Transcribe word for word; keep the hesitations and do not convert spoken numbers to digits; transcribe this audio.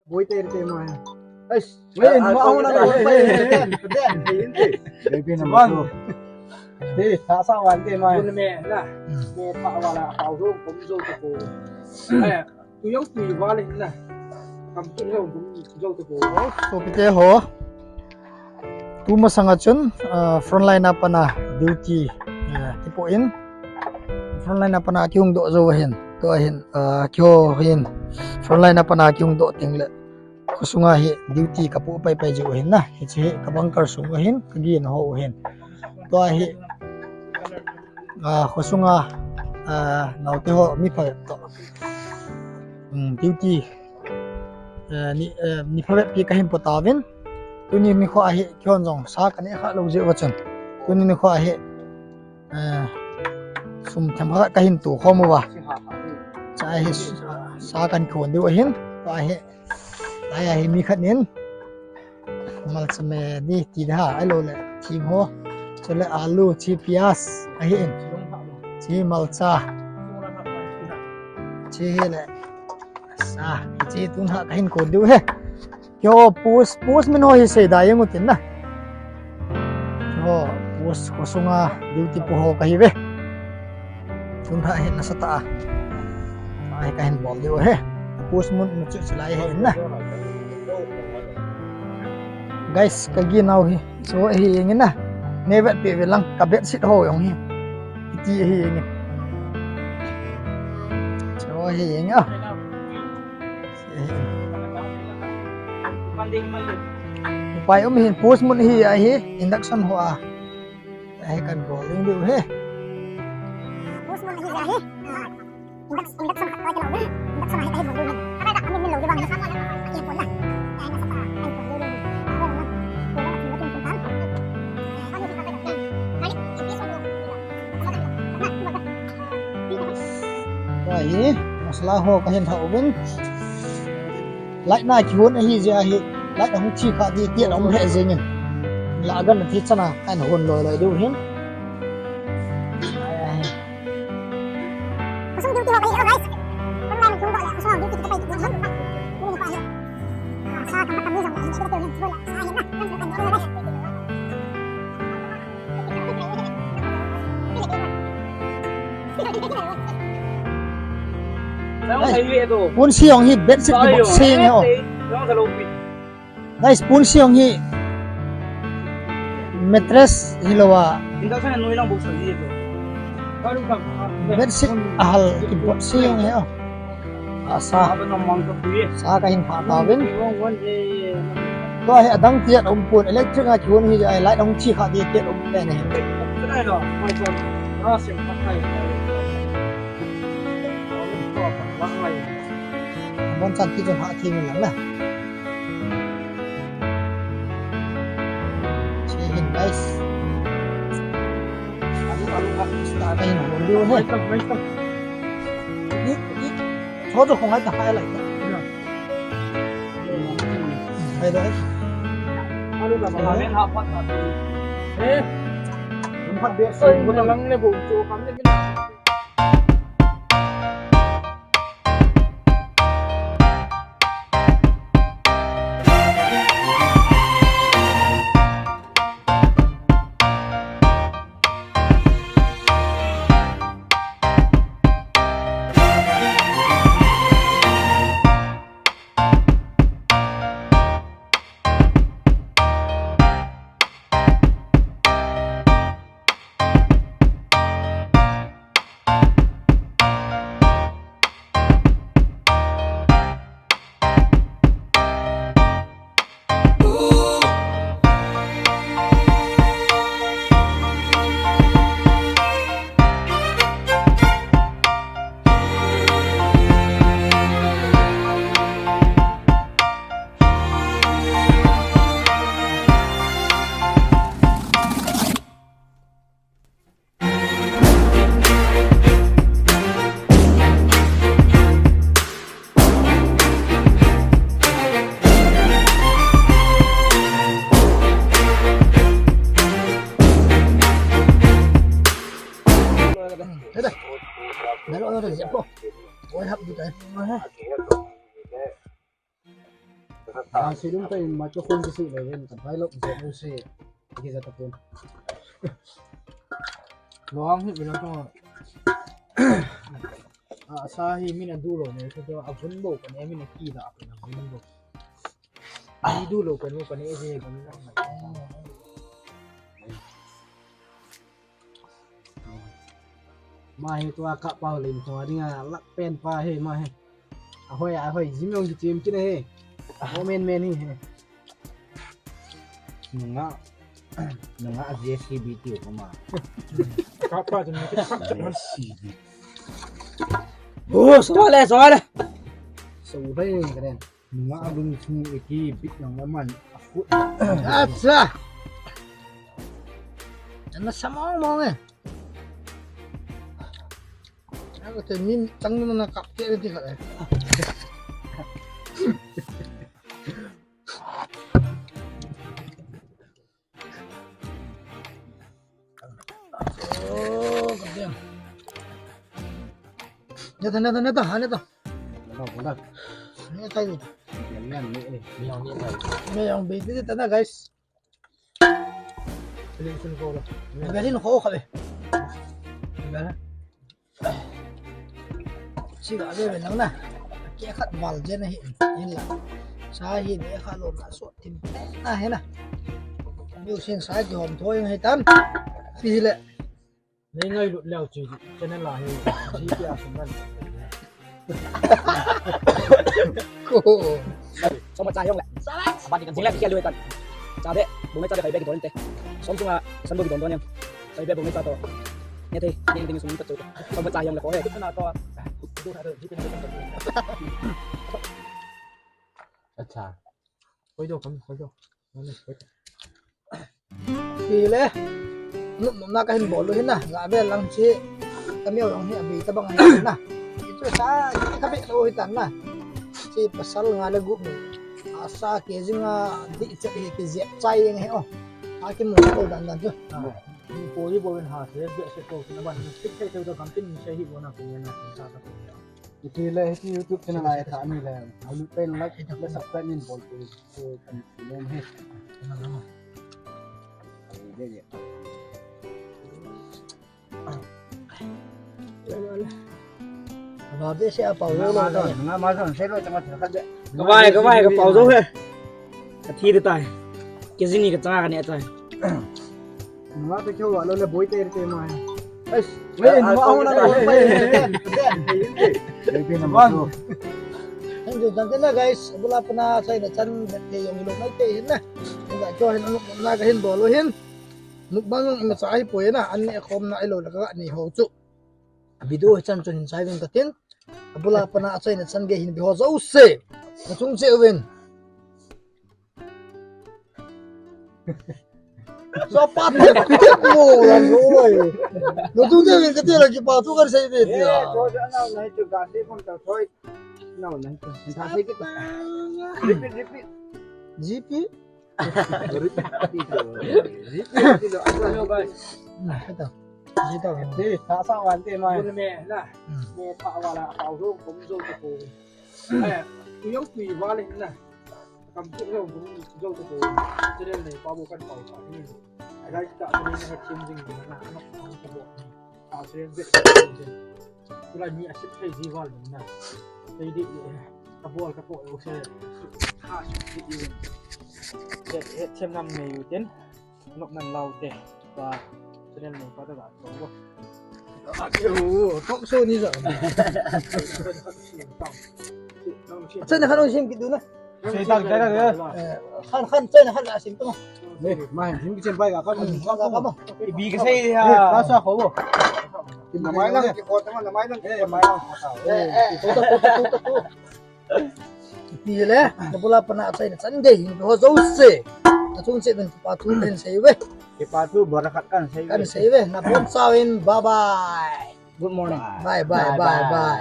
Boi te te ma. Ais. Hey, ma ho na. Hey, hey, hey. Hey, sa sa wan te ma. Bun me na. Me pa wala pa ho kom jo te ko. Eh, tu yau tu wa le na. Kam tu yau tu jo te ko. So pite ho. Tuma sanga chun, ah, frontline a pana duty, ah, kipoh in. Frontline a pana kihung doh jou ahin. Tua hin, ah, keiho hin. Frontline a pana kihung doh teng le. Khosunga hi duty kapoh pai pai jiu ahin na. Hiche hi ka bunker sung ahin, ka gin ho ahin. Tua hi, ah, khosunga, ah, naote ho mi phabep toh. Hmm, duty. Eh, ni, eh, ni phabep pi kahin po tauvin. Tuni nikho a hi, keihon jong sa kaneh kha lou jeh uva chun. Tuni nikho a hi, eh, sum themkhat kahin to khom uva. Chua hi sa, sa kahin khon diu ahin. Tua hi, lai a hi mi khat in. Malcha me di ti da ha, ahilou le, thing ho. Chule alu, chi pias, ahin. Chi malcha. Chi hi le. Sa, chi tun ha kahin khon diu ahi. Keiho post, post min ho hi seida jeng utin na. Keiho post khosunga duty po ho kahiuve. Tun ha hi nasatah a. Ahi kahin bol diu ahi. Post mun nu chu chilai ahi na. Guys, ka gin nau hi. Chu ahi jeng in na. Nei vetpeh ve lang ka bedsheet ho jong hi. Hiti ahi jeng in. Chu ahi jeng in a. Upai um hin post mun hi ahi, induction ho a. Ahi kan bol ding diu ahi. Post mun hi ahi. Induction, induction khat koi kilo. Induction ahi, ahi bol diu ahi. Amin min lo diu bang. Ahi bol diu ahi. Tua hi, masala ho kahin lha uvin. Light na kihon ahi jeh ahi. Light ahung thi kha di, tia um lheh jeng in. La gan thi chana, kahin hon loi loi diu hin. Khosung duty ho kahi, guys. Khosung duty ho kahi. Sa ka mata mi jong, sa hi na. Guys, ponse jong hi bedsheet kibol se jeng ho. Guys, ponse jong hi mattress hilou a. Bedsheet ahal kibol se jeng ho. Asa. Sa kahin pha tauvin. Tua hi adang tia um pon, electric a kihon hi, ahi light ahung thi kha di tia um pen ahi. Abonchan ti jong ha thi min lang na. Che hin, guys. Alu, alu, alu, start na hin hon diu ahi. Mai tam, mai tam. Ni, ni, cho cho khong ai ta hai lai ta. Hai dai. Alu ka ba ha len ha pat ta. Eh. Hung phat be. Soi na lang le bo cho kam le. Oi, hap du tai. Ang silung ta in microphone kisi le ven ka dialogue je mo se. Kisa tapon. Lo ang hi bilang to. A sa hi min a du lo ne, ko a vun bo ko ne, min a ki da ko na vun bo. Ni du lo ko no ko ne je ko na. Ma hi tua ka pau lim tua dinga lak pen pa hi ma hi. A hoi a hoi jim yong ki tim kin hi. A ho men men hi hi. Nunga nunga a J C B ti ko ma. Ka pa jim ni ka sak man. J C B. Oh, so le so le. So le ka den. Nunga a lung chung e ki bit nang la man a foot. Acha. Ana sa mong mong e. Ako te min tang ni mana kap ke ti khat e. Oh, goddamn. Neta, neta, neta, ha, neta. Neta, neta. Neta, neta. Neta, neta. Neta, neta, guys. Neta, neta. Neta, neta. Siga ve ve lang na. Ke khat val jen ahi in la. Sa hi ne kha lo na so tin te na he na. Miu sin sa ki hom thoi ngai tan. Pi le. Nei ngai lut leo chi channel la hi. Ji pia sun nan. Ko. Soma cha yong le. Ba ni kan jing le ki lu kan. Cha de. Bu me cha de bai be ki don te. Som sunga san bu ki don don yang. Sai be bu ngai cha to. Nge thei, nge ding sum ta chu. Song ba cha yong le ko he. Kana to. Du tha de, ji pe na. Acha. Koi do kam, koi do. Mane, koi do. Ti le. Nup nup na ka hin bol lu hin na. Ga be lang chi. Ka miau yong hi abi ta bang hin na. Itu sa, ka be lo hi tan na. Chi pasal nga le gup ni. Asa ke jing a di che ke je chai yeng he o. A ki mu ko dan dan chu. Ko hi bo wen ha se be se ko na ban tik thei thei da kam tin se hi bo na ko na tin sa ka ko. Iti le hiti YouTube channel a tha ni le. Alu pen like le subscribe min bol ko ko kan len he. Ai de de. Ba be se a pau lo lo. Nga ma don, se lo chama thakhat de. Ka bai, ka bai, ka pau zo he. Ka thi de tai. Ke jini ka changa ka ne tai. Nga te kyo wa lo le boi te te ma he. Ais, we in ma ho na le. Thank you, thank you na guys. Bula pana sai na chan te yong lo mai te hin na. Nga kyo hin na ka hin bol lo hin. Mukbang jong imacha ahipoi na, an neh khomna ahilou le ka nei ho chu. Video hi chan chun hin chai uvin katin. Abula pana achaina chan gei hin ve ho jouse. Nachung cheh uvin. Sa pa te, te mo la lo loi. Nachung cheh uvin kati la kipa thu kan sei ve tia. Eh, to ja nau nai chu ga se khom ta thoi. Nau nai chu. Sa se ki. Repeat, repeat. G P. Hello, guys. Hello. Ni, sa sa wan te mai. Ni me na. Me tha wala pau zo, kom zo ta ko. Eh, u yong tui wale na. Kam tu zo, kom zo ta ko. Tere ne pa bo kan pau ta ni. Guys, ta ni na chim jing na na. Australia ve. Tula ni a sip thei ji val na. Thei di, eh, ka bol ka po, eh, ose. Ha, sip di, eh. He, he, chem nam me yu tin. Nok nan lau te. Ba, channel ne pa ta ga, so bo. Ah, ke hu, talk show ni sa. Channel khat sim kit diu na. Sei tak, sei tak, eh. Eh, khan, khan, chai na khan la sim tu. Ni, mai, sim ki chen pai ka, ka, ka, ka. Ibi ka sei ha. Eh, ka sa ho. Na mai lang ki ko ta, na mai lang ki ko, mai lang. Eh, eh, tu, tu, tu, tu, tu. Ipi le, na bula pana chai na chan gei, ho jouse. Nachung cheh uvin pa thu kan sei uve. Kipa thu barakat kan sei uve. Kan sei uve, nabonchauvin, bye bye. Good morning. Bye, bye, bye, bye.